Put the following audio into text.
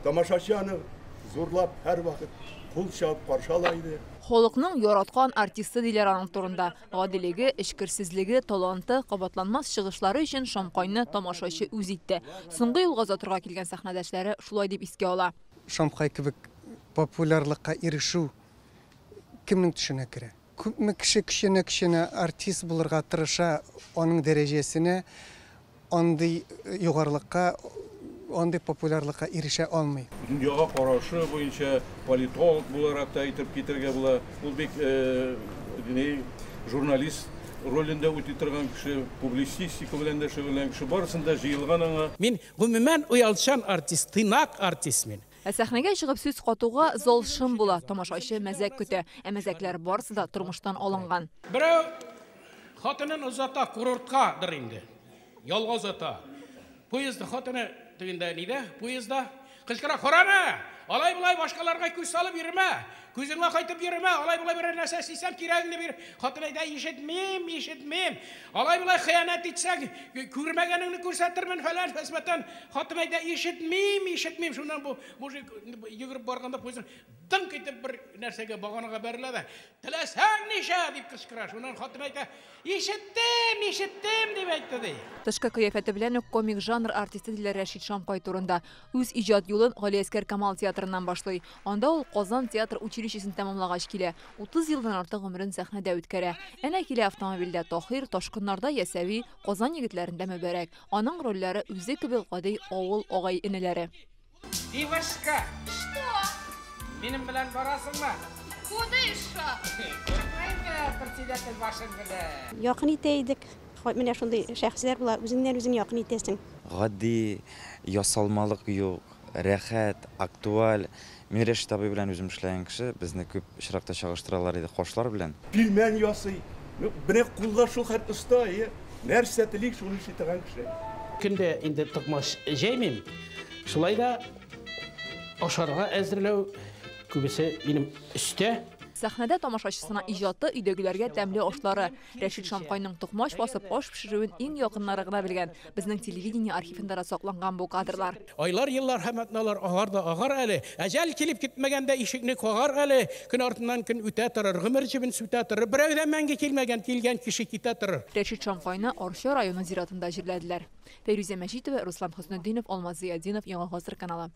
Тамашачы аны зурлап һәрвакыт кул чабып каршы ала иде. Халыкның яраткан артисты диләр аның турында. Гадилеге, эчкерсезлеге, таланты, кабатланмас чыгышлары өчен Шамкайны тамашачы үз итте. Соңгы юлга озатырга килгән сәхнәдәшләре шулай дип искә ала. Шамкай кебек популярлыкка ирешү кемнең төшенә керә? Күпме кеше көчәнә-көчәнә артист булырга тырыша, аның дәрәҗәсенә, андый югарылыкка, андый популярлыкка ирешә алмый. Дөньяга карашы буенча политолог буларак та әйтеп китәргә була. Ул бик ни журналист ролендә үти торган кеше, публицистика белән дә шөгыльләнгән кеше, барысын да җыелган аңа. Мин, гомумән, оялчан артист, тыйнак артист мин. Ә сәхнәгә чыгып сүз катуга зал шым була, тамашачы мәзәк көтә. Ә мәзәкләр барысы да тормыштан алынган. Берәү хатынын озата, курорткадыр инде. Ялга озата. Поездда хатыны тегендә нидә? Поездда кычкыра, "Карана! Алай-болай башкаларга күз салып йөрмә! Күзеңә кайтып йөрмә! Алай-болай берәр нәрсә эшлисәң, кирәгеңне бир!" Хатын әйтә, "Ишетмим, ишетмим. Алай-болай хыянәт итсәң, күрмәгәнеңне күрсәтермен, фәлән, фәсмәтән." Хатын әйтә, "Ишетмим, ишетмим." Шуннан бу мужик йөгереп барганда поезддан дыңк итеп бер нәрсәгә баганага бәрелә дә, "Теләсәң ничә!" дип кычкыра. Шуннан хатын әйтә, "Ишеттем, ишеттем!" дип әйтте ди. Тышкы кыяфәте белән үк комик жанр артисты диләр Рәшит Шамкай турында. Үз иҗат юлын Галиәсгар Камал театрыннан башлый. Анда ул Казан театр училищесын тәмамлагач килә. 30 елдан артык гомерен сәхнәдә үткәрә. Әнә килә автомобильдә Таһир, Ташкыннарда Ясәви, Казан егетләрендә Мөбарәк. Аның рольләре үзе кебек гади авыл агай-энеләре. Ивашка! Что? Минем белән барасыңмы? Куда еще? Курыкмыйм председатель башың белән. Якын итә идек. Менә шундый шәхесләр була, үзеңнән-үзең якын итәсең. Гади, ясалмалык юк, рәхәт, актуаль. Мин Рәшит абый белән үзем эшләгән кеше, безне күп очракта чагыштыралар иде кошлар белән. Пилмән ясый. Менә куллар шул хәтле оста, әйе. Нәрсә тели, шуны эшли торган кеше. Көндә инде токмач җәймим. Шулай да ашарга әзерләү күбесе минем өстә. Сәхнәдә тамашачысына иҗаты, өйдәгеләргә тәмле ашлары. Рәшит Шамкайның токмач басып аш пешерүен иң якыннары гына белгән. Безнең телевидение архивында да сакланган бу кадрлар. Айлар, еллар һәм атналар агар да агар әле. Әҗәл килеп китмәгәндә ишекне кагар әле. Көн артыннан көн үтә торыр, гомер җебен сүтә торыр. Берәү дә мәңге килмәгән, килгән кеше китә торыр. Рәшит Шамкайны Арча районы зиратында җирләделәр. Фәйрүзә Мәҗитова, Руслан Хөснетдинов, Алмаз Зыятдинов, Яңа Гасыр каналы.